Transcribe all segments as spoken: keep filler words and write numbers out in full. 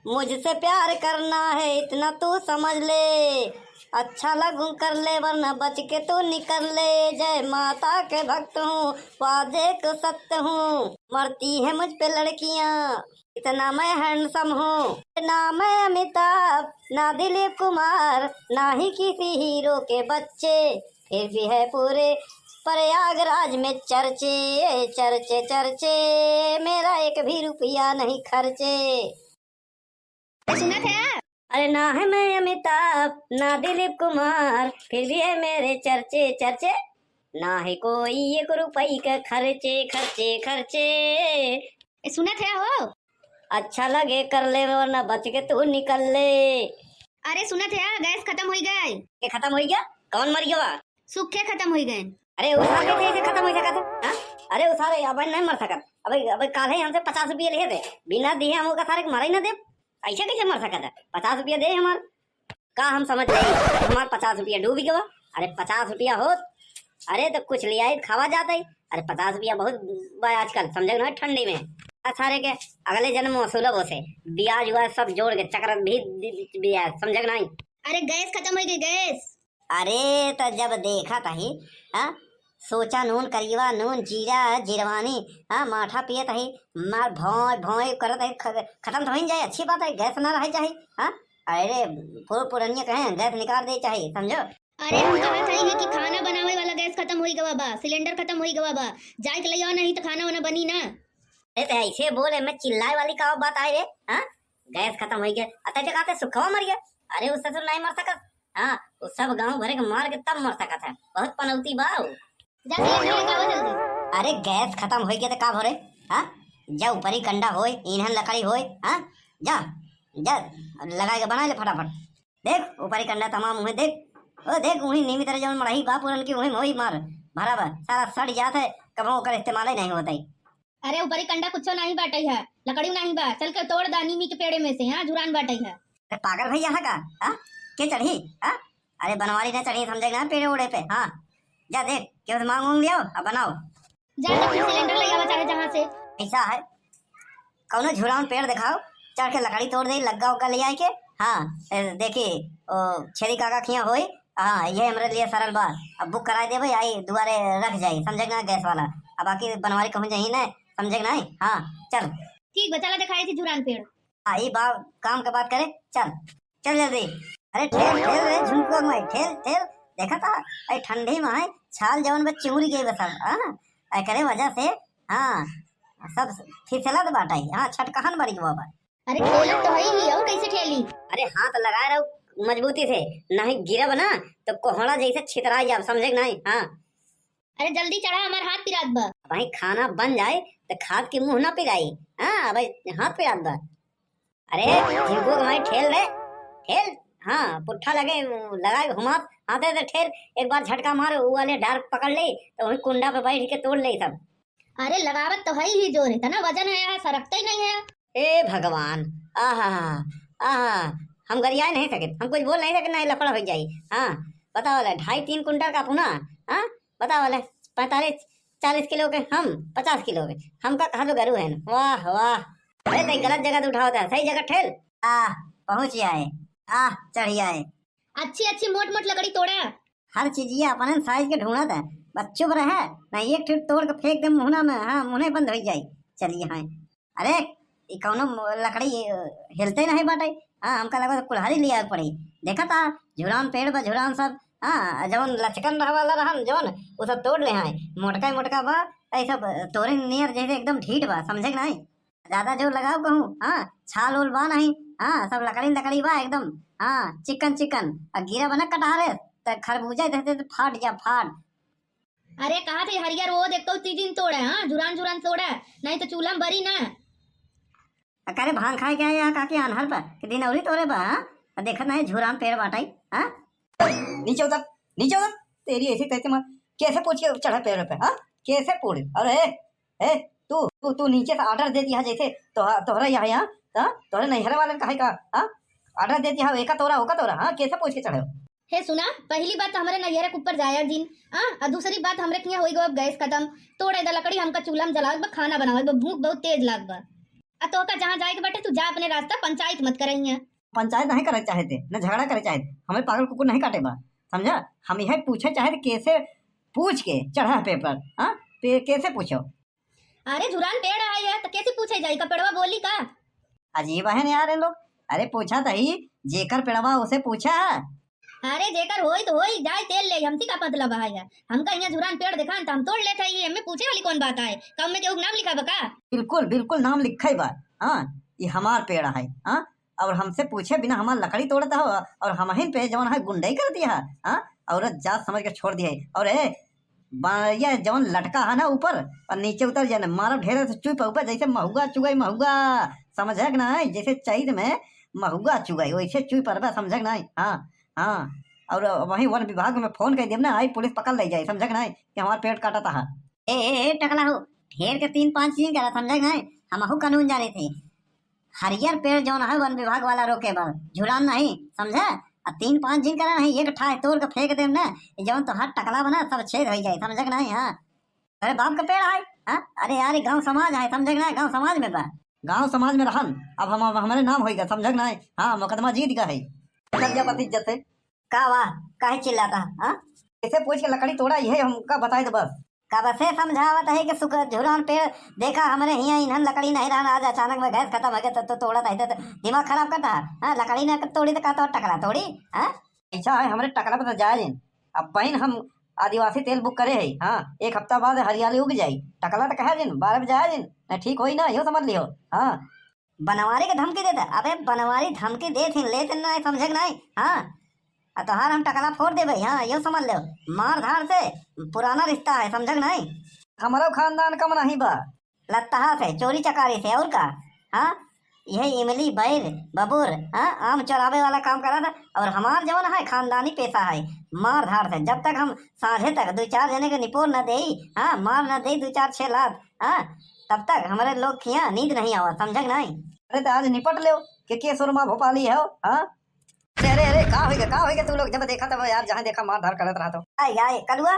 मुझसे प्यार करना है इतना तू समझ ले, अच्छा लगूं कर ले वरना बच के तू निकल ले। जय माता के भक्त हूँ, वादे को सत्य हूँ, मरती है मुझ पे लड़कियाँ, इतना मैं हैंडसम हूँ। ना मैं अमिताभ, ना दिलीप कुमार, ना ही किसी हीरो के बच्चे, फिर भी है पूरे प्रयागराज में चर्चे, चर्चे, चर्चे, मेरा एक भी रुपया नहीं खर्चे। अरे सुनत है? अरे ना है मैं अमिताभ, ना दिलीप कुमार, फिर भी है मेरे चर्चे, चर्चे, ना है कोई एक रुपई का खर्चे, खर्चे, खर्चे। ए, सुनत है हो? अच्छा लगे कर ले, वरना बच के तू निकल ले। अरे सुनत है, गैस खतम होई गए। के खतम होई गया? कौन मर गया? सूखे खतम होई गए। अरे उ सारे कैसे खतम होई सकत है? हाँ? अरे उ सारे अब नहीं मर सकत। अबे, अबे काल्हे हमसे पचास रुपया लिए थे, बिना दिए हम ओका सारे के मरा ही ना देब। ऐसे कैसे मर सकत है? पचास रुपया दे हमार, का हम समझ गए हमार पचास रुपया डूब गवा? अरे पचास रुपया होत, अरे तो कुछ ले आए खावा जाता है। अरे पचास रुपया बहुत बा आजकल, समझे ना, ठंडी में। आ सारे के अगले जन्म वसूलब ओसे, ब्याज व्याज सब जोड़ के चक्रवृद्धि ब्याज, समझे ना? अरे गैस खतम होई गई, गैस। अरे त जब देखत ही, हाँ, सोचा नून करियवा, नून जीरा, जिरवानी, हाँ, माठा पियत ही, मार भौंय भौंय करत ही, ख-, खतम तो होई जाए, अच्छी बात है, गैस ना रह जाए, हाँ। अरे पुर-, पुरनिया कहे गैस निकाल दे चाहे, समझो। अरे हम कहत हई है कि खाना बनावे वाला गैस खतम होई गवा बा, सिलेंडर खतम होई गवा बा, जाए के ले आओ, नहीं तो खाना वाना बनी ना। अरे तो ऐसे बोले में चिल्लाए वाली का बात आए रे, हाँ? गैस खतम होई गया, अतः कहते सुखवा मर गया। अरे उ ससुर नहीं मर सकत, हाँ, उ सब गाँव भरे के मार के तब मर सकत है, बहुत पनौती बा उ। जा सिलेंडर लेके आवा जल्दी। अरे गैस खतम होई गया तो का भरे, हाँ? जा ऊपरी कंडा होए, ईंधन लकड़ी होए, हाँ? जा, जा, लगा के बना ले फटाफट। देख, ऊपरी कंडा तमाम उहे देख। ओ देख, उही नीमी तरह जौन मड़ही बा पुरन की, उही में होई मार भरा बा। सारा सड़ जात है, कबो ओकर इस्तेमाल ही नहीं होत है। अरे ऊपरी कंडा कुछो नहीं बाटई है, लकड़ी नहीं बा, चल के तोड़ दा नीमी के पेड़े में से, हाँ, झुरान बाटई है। अरे पागल भैया है का? हाँ? के चढ़ी? हाँ? अरे बनवारी ना चढ़ी, समझे ना, पेड़े ओड़े पे, हाँ। जा देख, केहू से मांग उंग लियाओ, अब बनाओ। जा तो फिर सिलेंडर ले आवा चाहे जहाँ से। ऐसा है, कौनो झुरान पेड़ दिखाओ, चढ़ के लकड़ी तोड़ दे, लग्गा उग्गा ले आए के। हाँ, ए, देखी, ओ, छेदी काका खिया होई, हाँ, ये हमरे लिए सरल बा। अब बुक कराई देबे, आई दुआरे रख जाई, समझे ना, गैस वाला। अब बाकी बनवारी कहूँ जाई ना, समझे ना? हाँ, चल। ठीक बा, चला दिखाई थी झुरान पेड़। हाँ, ई बा, काम के बात करे, चल। चल जल्दी। अरे ठेल, ठेल रे झुमकुआ माई, ठेल, ठेल। देखा था, अरे ठंडी में है, छाल जवन बा चिउरी गई बस अब, हाँ? एकरे वजह से, हाँ, सब फिसलत बाटे, हाँ, छटकहन बरी गवा बा। अरे ठेलत तो है ही, और कैसे ठेली? अरे हाथ लगाए रहो मजबूती से, नहीं गिरब ना तो कोहड़ा जैसे छितरा जाब, समझे कि नहीं? हाँ। अरे जल्दी चढ़ा, हमार हाथ पिरात बा। भाई खाना बन जाए तो खाद के मुंह ना पिराई, हाँ, अब हाथ पिरात बा। अरे झिंगुआ के माई ठेल रे, ठेल। हाँ, पुट्ठा लगे, लगाए घुमात हाथे से ठेल, एक बार झटका मार, उ वाले डार पकड़ ले, तो वही कुंडा पे बैठ के तोड़ ले सब। अरे लगावत तो है ही जोर, इतना वजन है यार, सरकते ही नहीं है। ए भगवान, आहा, आहा, हम गरियाए नहीं सके, हम कुछ बोल नहीं सके, नहीं लफड़ा हो जाई। हाँ, बताओ ले, ढाई तीन कुंटल का पुना, हाँ, बताओ ले, पैंतालीस चालीस किलो के हम, पचास किलो के, हमका कहा जो गरु है न। वाह, वाह। अरे, तई गलत जगह तो उठावत है, सही जगह ठेल। आ, पहुँच आए, आ, चढ़ आए। अच्छी, अच्छी मोट, मोट लकड़ी तोड़ा। हर चीजिया अपने साइज के ढूंढत है, बस चुप रहे, नहीं एक ठो तोड़ के फेंक दे मुहना में, हाँ, मुहने बंद हो जाई। चलिए, हाँ। अरे, ई कौनो मो-, लकड़ी, अ, हिलते नहीं बाटे। हाँ, हमका लगा तो कुल्हाड़ी लिया पड़ी। देखा था, झुरान पेड़ बा, झुरान सब, हाँ, जवन लचकन रह वाला रहन, जवन, उ सब तोड़ ले हैं। मोटका ही मोटका बा, ऐ सब तोरे नियर जैसे एकदम ढीठ बा, समझे कि नहीं? ज्यादा जोर लगाओ कहूँ, हाँ, छाल ओल बा नहीं, हाँ, सब लकड़ी लकड़ी बा एकदम, हाँ, चिकन चिकन। आ गिरा बना कटहरे, त खरबूजा देते तो फाट जा, फाट। अरे कहा थे हरियर वो देख तो तीन दिन तोड़े, हाँ, जुरान जुरान तोड़े, नहीं तो चूल्हा में बरी ना। अ, करे भांग खाए के आए यहाँ काके आन्हर पर, कि दिन औरी तोरे बा, हाँ? अ, देखत नहीं झुरान पेड़ बाटाई, हाँ? नीचे उतर, नीचे उतर, तेरी ऐसी तैसे मार, कैसे पूछ के चढ़ा पेड़ पे, हाँ? कैसे पूछ? अरे, ए, तू, तू, तू नीचे से order दे दिया जैसे तो, तोहरा यहाँ, यहाँ, हाँ? तोहरे नैहरे वाले कहे का, हाँ? Order दे दिया, एका तोरा, ओका तोरा, हाँ? कैसे पूछ के चढ़े हो? हे सुना, पहली बात तो हमरे नैहरे के ऊपर जाया जिन, आ, आ दूसरी बात हमरे किहाँ होई गो अब गैस खतम, तोड़े दा लकड़ी हमका चूल्हा में जलावे बा, खाना बनावे बा, भूख बहुत तेज लाग बा। आ तोहका जहाँ जाए के बाटे, तू जा अपने रास्ता, पंचायत मत करइया। पंचायत नहीं करे चाहे थे, न झगड़ा करे चाहे थे, हमें पागल कुकुर नहीं काटे बा, समझा? हम यह पूछे चाहे थे, कैसे पूछ के चढ़ा पेपर, हाँ? पे-, कैसे पूछो? अरे झुरान पेड़ है ये, तो कैसे पूछे जाई? का पेड़वा बोली का? अजीब है न यार ये लोग। अरे पूछा तही, जेकर पेड़वा उसे पूछा। अरे जेकर होई तो होई, जाए तेल ले, हमसे का मतलब है यार? हमका यहाँ झुरान पेड़ दिखान तो हम तोड़ लेत है, ये हमें पूछे वाली कौन बात है? का हमें केहू के नाम लिखा बा का? बिल्कुल, बिल्कुल नाम लिखा ही बा। हाँ, ये हमार पेड़ है, हाँ? और हमसे पूछे बिना हमार लकड़ी तोड़ता हो और हमहिन पे जवन है गुंडई कर दिया है, हाँ? औरत जात समझ के छोड़ दिया है। और ए, बा-, ये जवन लटका है ना ऊपर और नीचे उतर जाए ना, मारब ढेर से चुई पर ऊपर, जैसे महुआ चुगई महुआ, समझे कि नहीं? जैसे चैत में महुआ चुगई, वैसे चुई पर बा, समझे कि नहीं? हाँ, हाँ। और वहीं वन विभाग में फोन कर देब ना, आई पुलिस पकड़ ले जाए, समझे कि नहीं? कि हमार पेड़ काटत है। ए, ए, ए, टकला हो, ढेर के तीन पाँच चीज करा, समझे कि नहीं? हमहू कानून जाने थे। हरियर पेड़ जौन है वन विभाग वाला रोके बा, झुरान नहीं, समझा? आ तीन पाँच जिन करा नहीं, एक ठाह तोड़ के फेंक देम ना, ये जौन तोहार टकला बना सब छेद हो जाए, समझे कि नहीं? हाँ, अरे बाप का पेड़ है, हाँ? अरे यार, ये गांव समाज है, समझे कि नहीं? गांव समाज में बा। गांव समाज में रहन, अब हम, अब हमरे नाम होइगा, समझे कि नहीं? हाँ, मुकदमा जीत गए है। चल जा बस इज्जत से। का वाह, काहे चिल्लाता, हाँ? इसे पूछ के लकड़ी तोड़ा, यही हमका बताए दे बस। कब से समझावत है कि सुख झुरान पेड़, देखा हमरे हियाँ इन्हन लकड़ी नहीं रहन, आज अचानक में गैस खतम हो गया तो, तो तोड़त है तो, तो दिमाग खराब करता है, हाँ? लकड़ी ना तोड़ी तो का तो टकला तोड़ी, हाँ? ऐसा है, हमरे टकला पर तो जाए लेन। अब बहिन हम आदिवासी तेल बुक करे है, हाँ? एक हफ्ता बाद हरियाली उग जाई, टकला तो कहे लेन, बारह बजे आए लेन, ना ठीक होई ना, यो समझ लियो, हाँ? बनवारी के धमकी देता। अबे बनवारी धमकी देत ही, लेत ना, समझे कि नहीं? हाँ, आ तोहार हम टकला फोड़ देबे, हाँ, यो समझ लो। मार धाड़ से पुराना रिश्ता है, समझे कि नहीं? हमरो खानदान कम नहीं बा। लत्तहा से, चोरी चकारी से, और का? हाँ, यह इमली, बैर, बबूर, हाँ, आम चोरावे वाला काम करा था। और हमार जवन है, खानदानी पेशा है, मार धाड़ से। जब तक हम साँझे तक दो चार जने के निपोर न देई, हाँ, मार न देई दो चार छह लात, हाँ, तब तक हमरे लोग खिया नींद नहीं आवा, समझे कि नहीं? अरे तो आज निपट लो कि के सुरमा भोपाली है, हाँ? अरे, अरे, अरे, का होइगा, का होइगा तू लोग जब देखा तब यार, जहाँ देखा मार धाड़ करत रहा तो। आए, आए, कलुआ,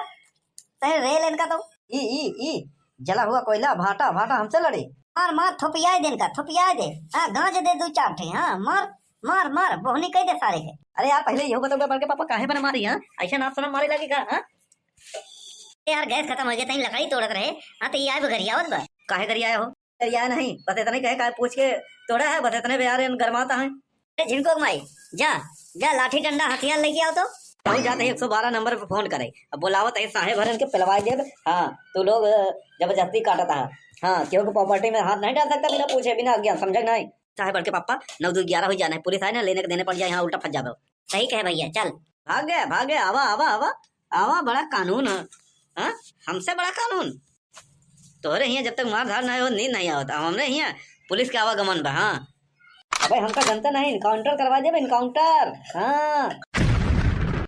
तहे रेल इनका तो। ई, ई, ई, जला हुआ कोयला, भाटा, भाटा हमसे लड़े। मार, मार, थोपियाए दे इनका, थोपियाए दे। हाँ, गांज दे दो चार ठे, हाँ, मार, मार, मार, बोहनी कह दे सारे के। अरे यार, पहले यहू बताओ बड़के पापा काहे बना मारी, हाँ? ऐसे नाच सनम मारे लगी का, हाँ? ए यार, गैस खतम हो गया, तहीं लकड़ी तोड़त रहे, हाँ, तो ये आए गरियावत बा। काहे गरियाया हो? गरियाया नहीं, बस इतने कहे, काहे पूछ के तोड़ा है, बस इतने पे यार, इन गरमाता है। ए झिनको के माई, जा, जा, लाठी डंडा हथियार लेके आओ तो। कहूँ जाते ही एक सौ बारह नंबर पे फोन करे, अब बुलावत है साहेब हरन के पिलवाए देब। हाँ, तू लोग, अ, जबरदस्ती काटत है। हाँ, केहू के प्रॉपर्टी में हाथ नहीं डाल सकता बिना पूछे, बिना आज्ञा, समझे कि नहीं? साहेब बड़के पापा, नौ दो ग्यारह हो जाना है, पुलिस आए ना, लेने के देने पड़ जाए, यहाँ उल्टा फंस जाबे। सही कहे भैया, चल। भाग गया, भाग गया, आवा, आवा, आवा, आवा, बड़ा कानून है। हाँ, हमसे बड़ा कानून। तोहरे हियाँ जब तक मार धाड़ नहीं हो, नींद नहीं आवत। अब हमरे हियाँ पुलिस के आवागमन बा, हाँ। अबे हमका जनता नहीं, एनकाउंटर करवा देबे, एनकाउंटर। हाँ।